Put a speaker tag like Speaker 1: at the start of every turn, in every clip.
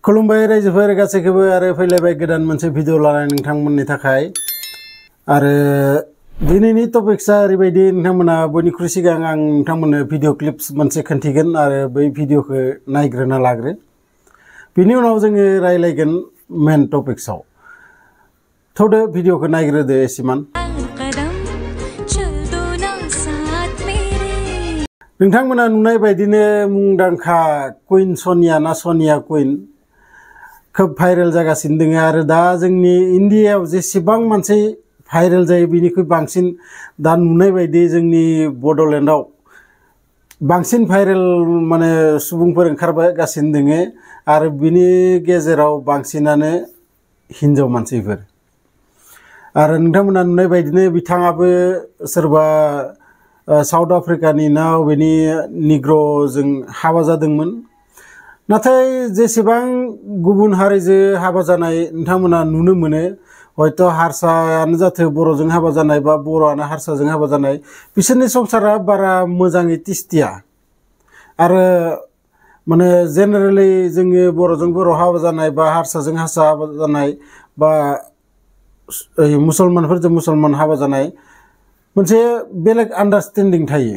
Speaker 1: खुलुमबाय रायजोफोर गासैखौबो आरो फैलायबाय गोदान मोनसे भिडिअ लानानै नोंथांमोननि थाखाय आरो दिनैनि टपिक्सआ ओरैबायदि नोंथांमोना बयनिख्रुइ सिगां आं नोंथांमोननो भिडिअ क्लिप्स मोनसे खोन्थिगोन आरो बै भिडिअखौ नायग्रोना लाग्रो बिनि उनाव जोङो रायलायगोन मेन टपिक्सआव थौदो भिडिअखौ नायग्रोदो एसेमान नोंथांमोना नुनाय बायदिनो मुंदांखा कुइन सनिया कुइन खोब भाइरेल जागासिनो दङ आरो दा जोंनि इन्डियायाव जेसेबां मानसि भाइरेल जायो बिनिख्रुइ बांसिन दा नुनाय बायदि जोंनि बड'लेण्डआव बांसिन भाइरेल माने सुबुंफोर ओंखारगासिनो दङ आरो बिनि गेजेराव बांसिनानो हिन्जाव मानसिफोर आरो नोंथांमोना नुनाय बायदिनो बिथाङाबो सोरबा साउथ आफ्रिकानि ना बेनि निग्र'जों हाबा जादोंमोन नाथाय जेसेबां गुबुन हारिजों हाबा जानाय नोंथांमोना नुनो मोनो हयथ' हारसायानो जाथों बर'जों हाबा जानाय बा बर'आनो हारसाजों हाबा जानाय बिसोरनि संसारा बारा मोजाङै तिस्तिया आरो माने जेनेरेलि जोङो बर'जों बर' हाबा जानाय बा हारसाजों हारसा हाबा जानाय बा मुसलमानफोरजों मुसलमान हाबा जानाय मोनसे बेलेग आन्डारस्टेन्डिं थायो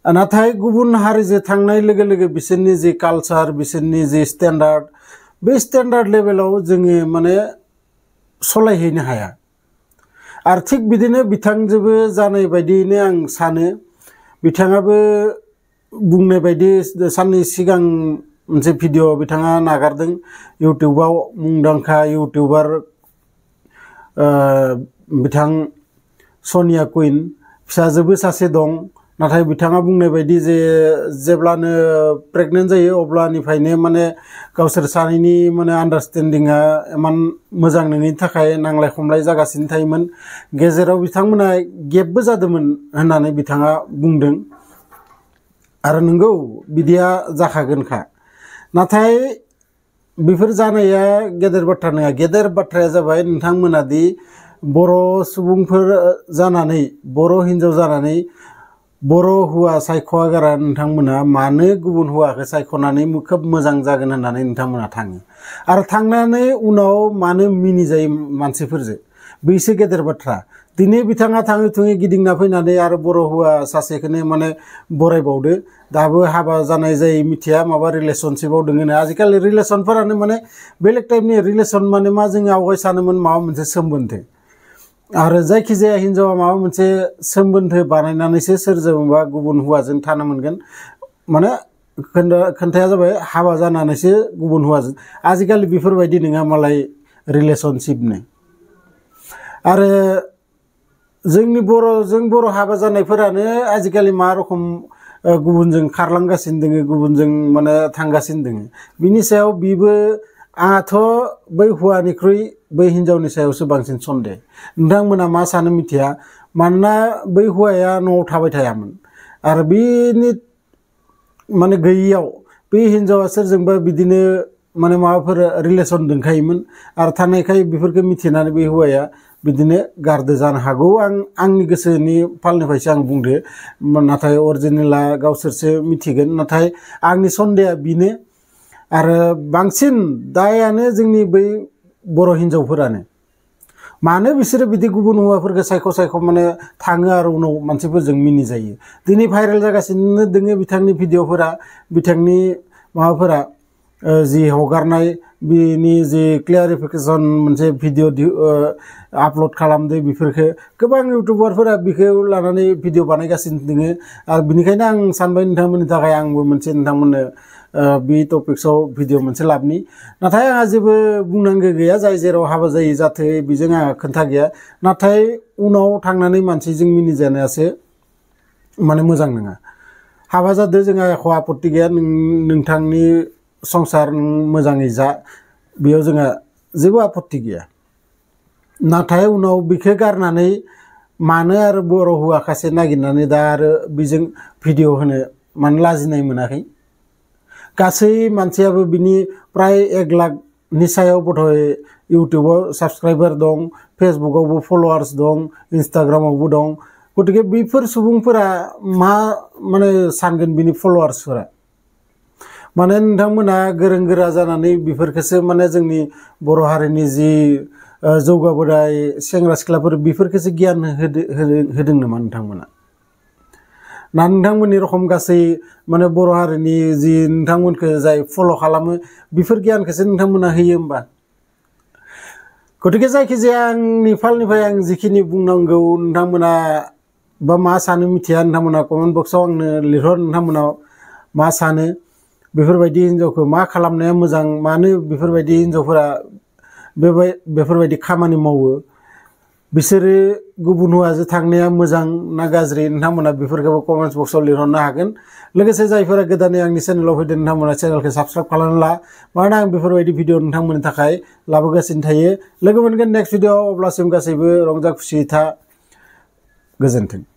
Speaker 1: नाथाय गुबुन हारिजों थांनाय लोगो लोगो बिसोरनि जे कालचार बिसोरनि जे स्टेन्डार्ड बे स्टेन्डार्ड लेभेलाव जोङो माने सलायहैनो हाया आरो थिग बिदिनो बिथांजोंबो जानाय बायदियैनो आं सानो बिथाङाबो बुंनाय बायदि साननै सिगां मोनसे भिडिअ बिथाङा नागारदों इउटिउबाव मुंदांखा इउटिउबार बिथां सनिया कुइन फिसाजोबो सासे दं नाथाय बिथाङा बुंनाय बायदि जे जेब्लानो प्रेगनेन्ट जायो अब्लानिफ्रायनो माने गावसोर सानैनि माने आन्डारस्टेन्डिंआ इमान मोजां नङैनि थाखाय नांलाय खमलाय जागासिनो थायोमोन गेजेराव बिथांमोना गेपबो जादोंमोन होननानै बिथाङा बुंदों आरो नंगौ बिदिया जाखागोनखा नाथाय बेफोर जानाया गेदेर बाथ्रा नङा गेदेर बाथ्राया जाबाय नोंथांमोना दि बर' सुबुंफोर जानानै बर' हिन्जाव जानानै बर' हौवा सायख'आ गारा नोंथांमोना मानो गुबुन हौवाखौ सायख'नानै खोब मोजां जागोन होननानै नोंथांमोना थाङो आरो थांनानै उनाव मानो मिनिजायो मानसिफोरजों बैसो गेदेर बाथ्रा दिनै बिथाङा थाङै थुङै गिदिंना फैनानै आरो बर' हौवा सासेखौनो माने बरायबावदो दाबो हाबा जानाय जायै मिथिया माबा रिलेसनशिपआव दोङो आजिखालि रिलेसनफोरानो माने बेलेग टाइपनि रिलेसन माने मा जोङो आवगाय सानोमोन माबा मोनसे सोमोन्दो आरो जायखिजाया हिन्जावा माबा मोनसे सोमोन्दो बानायनानैसो सोरजोंबा गुबुन हौवाजों थानो मोनगोन माने खोन्थाया जाबाय हाबा जानानैसो गुबुन हौवाजों आजिखालि बेफोरबायदि नङा मालाय रिलेसनशिपनो आरो जोंनि बर'जों बर' हाबा जानायफोरानो आजिखालि मा रखम गुबुनजों खारलांगासिनो दोङो गुबुनजों माने थांगासिनो दोङो बिनि सायाव बिबो आंहाथ' बै हौवानिख्रुइ बै हिन्जावनि सायावसो बांसिन सन्देह नोंथांमोना मा सानो मिथिया मानोना बै हौवाया न'आव थाबाय थायामोन आरो बिनि माने गैयियाव बे हिन्जावा सोरजोंबा बिदिनो माने माबाफोर रिलेसन दंखायोमोन आरो थानायखाय बेफोरखौ मिथिनानै बे हौवाया बिदिनो गारदो जानो हागौ आंनि गोसोनि फालनिफ्रायसो आं बुंदो नाथाय अरिजिनेला गावसोरसो मिथिगोन नाथाय आंनि सन्देहआ बेनो आरो बांसिन दायानो जोंनि बै बर' हिन्जावफोरानो मानो बिसोरो बिदि गुबुन हौवाफोरखौ सायख' माने थाङो आरो उनाव मानसिफोरजों मिनि जायो दिनै भाइरेल जागासिनो दोङो बिथांनि भिडिअफोरा बिथांनि माबाफोरा जि हगारनाय बिनि जि क्लियारिफिकेसन मोनसे भिडिअ आपल'ड खालामदो बेफोरखौ गोबां इउटिउबारफोरा बेखौ लानानै भिडिअ बानायगासिनो दोङो आरो बिनिखायनो आं सानबाय नोंथांमोननि थाखाय आंबो मोनसे नोंथांमोननो बे टपिक्सआव भिडिअ मोनसे लाबनि नाथाय आंहा जेबो बुंनांगौ गैया जाय जेराव हाबा जायो जाथो बेजों आंहा खोन्था गैया नाथाय उनाव थांनानै मानसिजों मिनिजानायासो माने मोजां नङा हाबा जादो जोंहा एख' आपत्ति गैया नोंथांनि संसार नों मोजाङै जा बेयाव जोंहा जेबो आपत्ति गैया नाथाय उनाव बेखौ गारनानै मानो आरो बर' हौवा खासे नागिरनानै दा आरो बेजों भिडिअ होनो मानो लाजिनाय मोनाखै गासै मानसियाबो बिनि प्राय 1 लाखनि सायाव बधय इउटिउबाव साबस्क्राइबार दं फेसबुकआवबो फलोवार्स दं इन्स्टाग्रामावबो दं गतिके बेफोर सुबुंफोरा मा माने सानगोन बिनि फलोवार्सफोरा माने नोंथांमोना गोरों गोरा जानानै बेफोरखौसो माने जोंनि बर' हारिनि जि जौगाबोनाय सेंग्रा सिख्लाफोर बेफोरखौसो गियान होदों नामा नोंथांमोना ना नोंथांमोननि रखम गासै माने बर' हारिनि जि नोंथांमोनखौ जाय फल' खालामो बेफोर गियानखौसो नोंथांमोना होयो होमबा गतिके जायखिजाया आंनि फालनिफ्राय आं जिखिनि बुंनांगौ नोंथांमोना बा मा सानो मिथिया नोंथांमोना कमेन्ट बक्सआव आंनो लिरहर नोंथांमोना मा सानो बेफोरबायदि हिनजावखौ मा खालामनाया मोजां मानो बेफोरबायदि हिनजावफोरा बेफोरबायदि खामानि मावो बिसोरो गुबुन हौवाजों थांनाया मोजां ना गाज्रि नोंथांमोना बेफोरखौबो कमेन्ट बक्सआव लिरहरनो हागोन लोगोसे जायफोरा गोदानै आंनि चेनेलाव फैदों नोंथांमोना चेनेलखौ साबस्क्राइब खालामना ला मानोना आं बेफोरबायदि भिडिअ नोंथांमोननि थाखाय लाबोगासिनो थायो लोगो मोनगोन नेक्स्ट भिडिअ अब्लासिम गासैबो रंजा खुसि था गोजोन्थों।